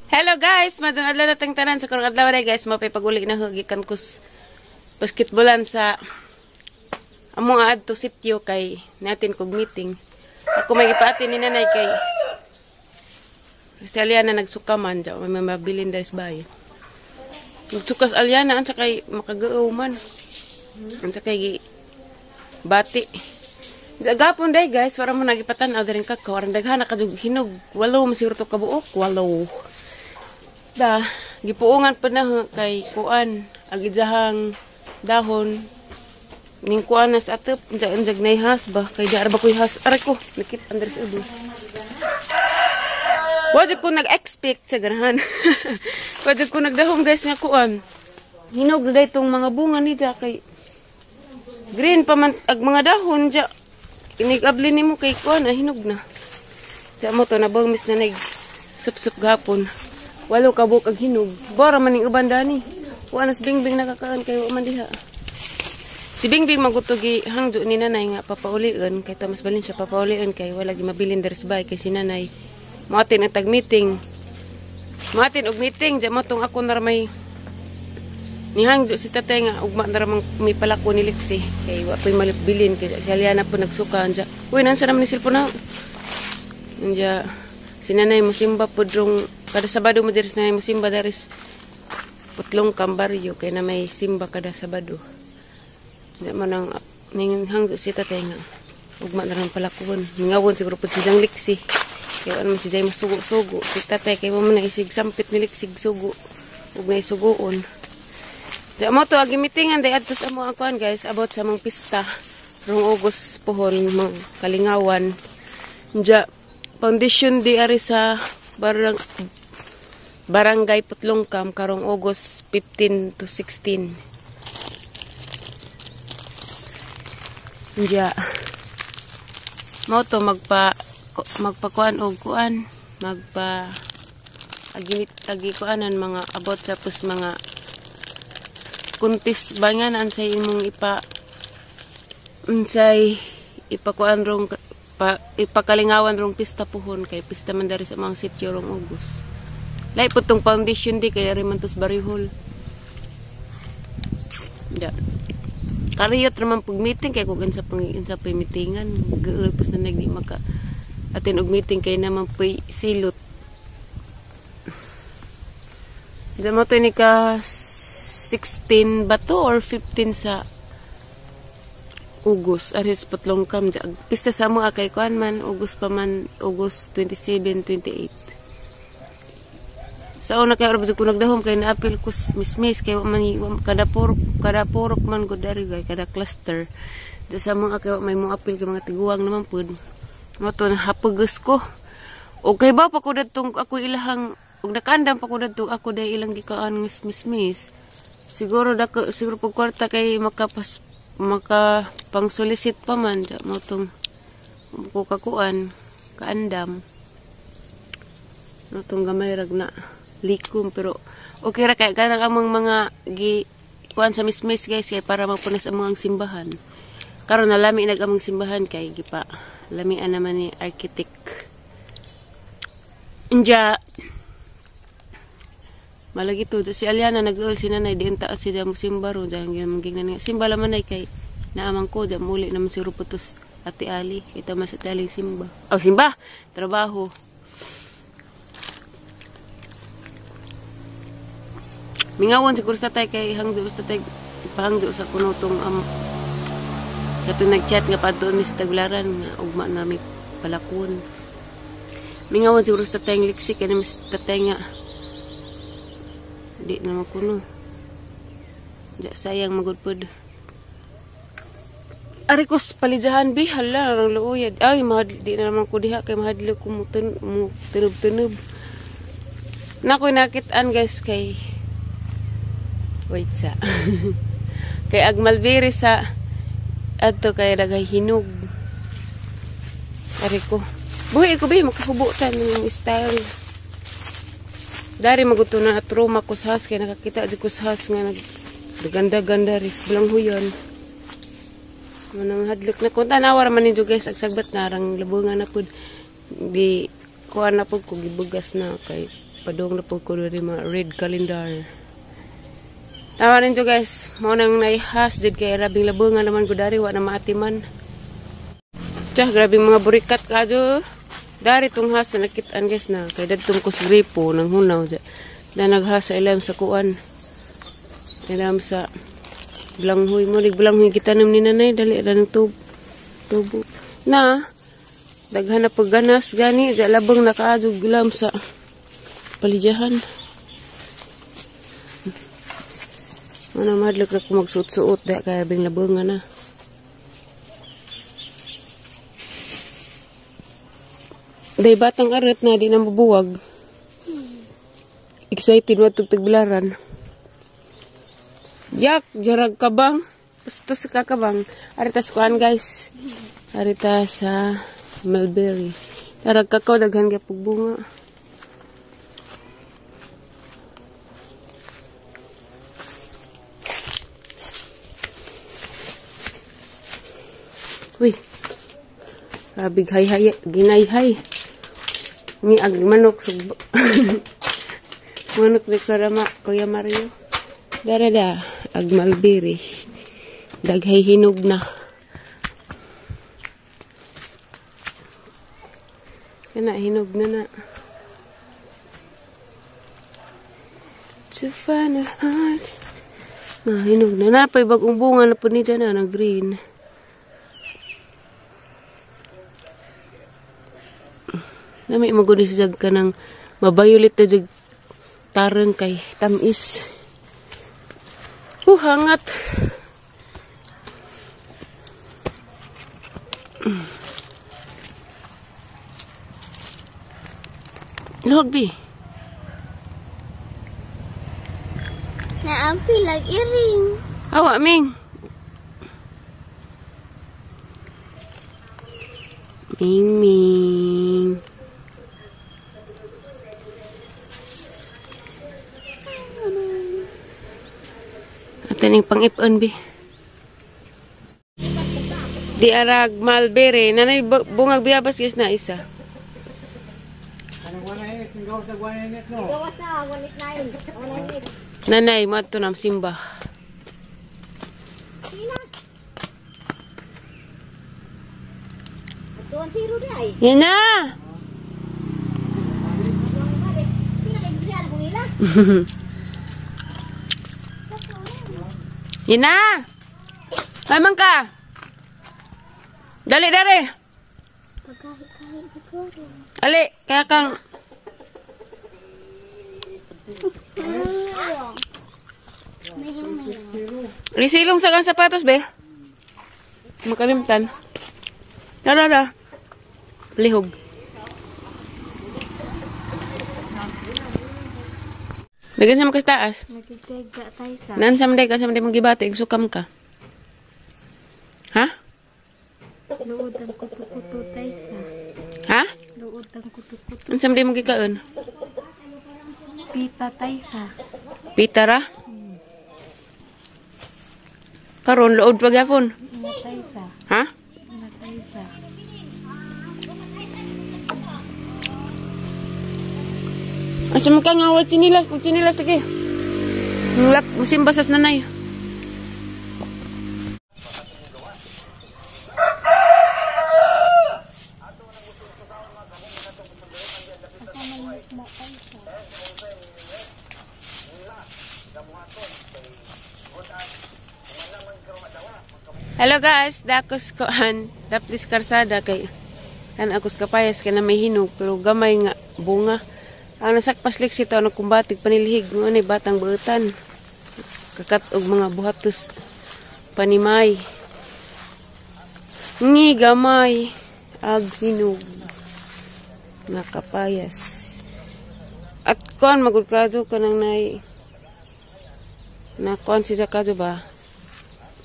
Hello guys, maayong adlaw natong tanan sa karong adlaw day guys, mapay paguli na ho gikan kus basketballan sa among adto sityo kay natin kog meeting. Ako may ipaati ni nanay kay si Aliana nagsuka man diya, may mabilin dahil sa bahay. Nagsukas Aliana ansa kay makagaaw man. Ansa kay bati. Gapon day guys, para mo nagipatan-aw diring kakao, aron daghan na kadug hinog, walo man siguro to kabuok, walo. Da, gipuungan pa na ho, kay kuan, agidjahang dahon, ning kuan na sa atop, unjag unjag nay has ba, kay di ba ko'y has, aray ko, nakit andres ubos. Wajud ko nag-expect sa ganahan. Wajud ko nagdahom guys nga kuan. Hinog na tong mga bunga ni ja kay green pa man ag mga dahon ja. Inig-abli nimo kay kuan ah, hinog na. Sa mo to nabang mis na nag sup-sup gapon. Walo ka buok ag hinog. Bora man ning uban dani. Wa nas Bingbing nakakaan kay wa man diha. Si Bingbing magutugi hangjo ni nanay nga papaulion kay Thomas balin siya papaulion kay wala gi mabilin diri sa bahay kay si nanay moatin ang tag meeting. Moatin og meeting ja mo tong ako na may nihangjo si tatay nga ugma na ramang may palako ni Lexi kay wa po'y malipbilin kay si Aliana po nagsuka anja. Uy, nansa naman ni cellphone na. Anja si nanay mo simba po drong kada Sabado mo diri si nanay mo simba diri putlong kambaryo kay na may simba kada Sabado. Di man ang ning hangjo si tatay nga ugma na ramang palakuon. Mingawon siguro po si Jang Lexi. Kay wa man si Jay masugo-sugo. Si tatay kay wa man na isig sampit ni Lexi sugo ug naisugoon. Diya mo to, agi meetingan day adto sa amo ang kuan guys about sa mga pista rong August pohon mga kalingawan. Diya foundation di ari sa barangay Putlongkam karong August 15 to 16. Diya mo to magpakuan og kuan magpa agi agi kuanan mga about sa pus mga kuntis ba nga naan sa imong ipa unsay ipakuan rong pa, ipakalingawan rong pista puhon kay pista man dari sa mga sityo rong August. Lahi po tong foundation di kay ari man tos barihol. Ja. Kariyot raman pag meeting kay kung unsa pang unsa pay meetingan gaul pus na nagdi maka atin og meeting kay naman poy silot. Di mo to ni ka 16 ba to or 15 sa August aris Putlongkam ja pista sa mo kay kuan man August pa man August 27 28 sa una kay orab ko nagdahom kay naapil ko mismis kay wa man kada purok man gud dari kay kada cluster ja sa mga kay wa may mo apil kay mga tiguang naman pud mo to hapagus ko okay ba pa ko dadtong ako ilahang ug nakandam pa ko dadtong ako day ilang gikaan mismis. Siguro dako siguro pag kwarta kay makapas maka pang solicit pa man ja mo tong ko kakuan kaandam no tong gamay rag na likom pero okay ra kay kanang among mga gi kuan sa mismis guys kay para mapunas ang mga simbahan. Karon na lami nag among simbahan kay gipa lamian naman ni architect. Inja malagi to si Aliana nag-uol si nanay di unta si mo simba ro diyan gyud simba laman ay kay naamang ko diyan muli naman si Ruputos Ate Ali kita mas Ate Ali simba. Oh simba trabaho. Mingawon siguro sa tatay kay hangdo sa tatay pahangdo sa kuno tong katong nag-chat nga padtuon mi sa Tagbilaran nga ugma na mi palakon. Mingawon siguro sa tatay ng Lexi kay mas tatay nga di naman kuno. Di sayang magudpod. Ari ko palijahan bi hala ang luuyad. Ay mahad di na naman ko diha kay mahadlok ko mo tunob-tunob. Nakoy nakit-an guys kay wait sa kay ag malbiri sa adto kay daghay hinog. Ari ko. Buhi ko bi makahubo ta ng style. Dari maguto na trauma ko sa has kay nakakita di ko sa has nga naganda-ganda ris bilang huyon. Manang hadlok na kung tanawa ra man ninyo guys ag sagbat na rang labungan na pud di kuan na pud ko gibugas na kay Padong na po ko diri mga red calendar. Tama rin to, guys. Mao nang naihas did kay rabing labongan naman ko dari wa na maatiman. Tiyah, grabe mga burikat kadyo. Dari tong has na nakitaan, guys, na. Kay dadtong ko sa gripo nang hunaw dya. Na naghas sa ilam sa kuan. Ilam sa blanghoy mo. Lig blanghoy gitanom ni nanay. Dali ra ng tubo. Na, daghan na pagganas gani. Dya labang nakaadyo gilam sa palijahan. Ano madlok na ko magsuot-suot dahil kaya bing labongan na. Day batang arat na di na mabuwag. Excited mo tugtugbilaran. Yak, jarag kabang. Basta sa kakabang. Aritas kuan, guys. Arita sa mulberry. Tarag kakao daghan gyapon bunga. Uy. Rabig hay hay ginayhay. Ni ag manok sug manok ni Sarama Kuya Mario. Dara da ag mulberry. Daghay hinog na. Kana hinog na na. To find a heart. Na hinog na na pay bagong bunga na po ni dyan na, na green. Nami maguni sa jag ka ng mabayulit na jag tarang kay tamis. Hangat. Luhag, bi. Naampi lang iring. Awa, Ming. Ming, Ming. Ato ning pang-ipon, bi. Di arag mulberry. Nanay bungag biyabas, guys, na isa. Gawas na, 189. 198. Nanay, mo ato nam simba. Sina? At 1-0 di ay. Yan na! Sina kay Bisaya kung ila? Yan na! Lamang ka! Dali, dali! Pagkahi-kahi siguro. Ali, kaya kang... Risilong sa kang sapatos, be. Makalimtan. Tara, tara. Lihog. Dagan sa makataas. Nagigega tayo sa. Nan samday ka samday magibati, sukam ka. Ha? Luod ang kuto-kuto tayo sa. Ha? Luod ang kuto-kuto. Nan samday magikaon? Pita tayo sa. Pitara? Karon lood pa gyapon. Ina tayo sa. Ha? Ina tayo sa. Asa man ka nga wal chinilas, pag chinilas lagi. Nglak musimba sas nanay. Hello guys, dakos koan, daplis karsada kay kan akos kapayas kay na may hinog pero gamay nga bunga. Ang nasakpas liksi to ang kumbatig panilhig mo ni batang buutan. Kakat og mga buhatos panimay. Ngi gamay ag hinog nga kapayas. At kon magud kadyo kanang nay na kon siya kadyo ba?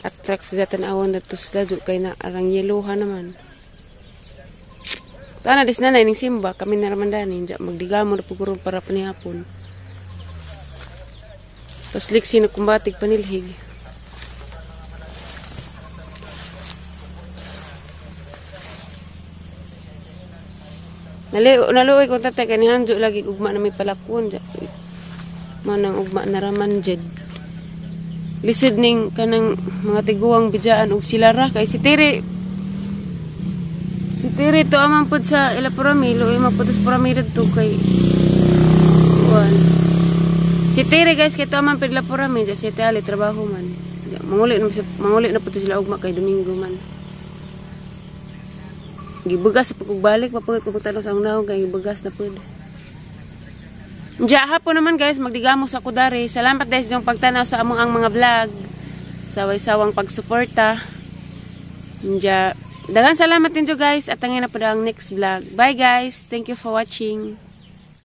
Attract siya tan-awon na tusla kay na arang yeloha naman. Tana dis nanay ning simba kami na raman dani dya magdigamo na pugurong para panihapon. Paslik sino kumbatig panilhig. Naluoy kong tatay kay nihanjo lagi ugma na may palakon. Manang ugma na raman jed. Lisod ning kanang mga tiguang bidyaan og sila ra kay si Tiri to aman pud sa ila purami, luoy mapud sa purami didto kay kuan. Si Tiri, guys, kay to aman pud ila purami, si Tali trabaho man. Manguli na pud sila ugma kay Domingo man. Gibugas sa pagbalik, papagod ko pagtanong sa unahon kay gibugas na pud. Diya hapon naman, guys, magdigamos ako dari. Salamat, guys, yung pagtanaw sa among ang mga vlog. Saway-sawang pagsuporta. Diya, daghang salamat ninyo, guys, at ang na po ang next vlog. Bye, guys. Thank you for watching.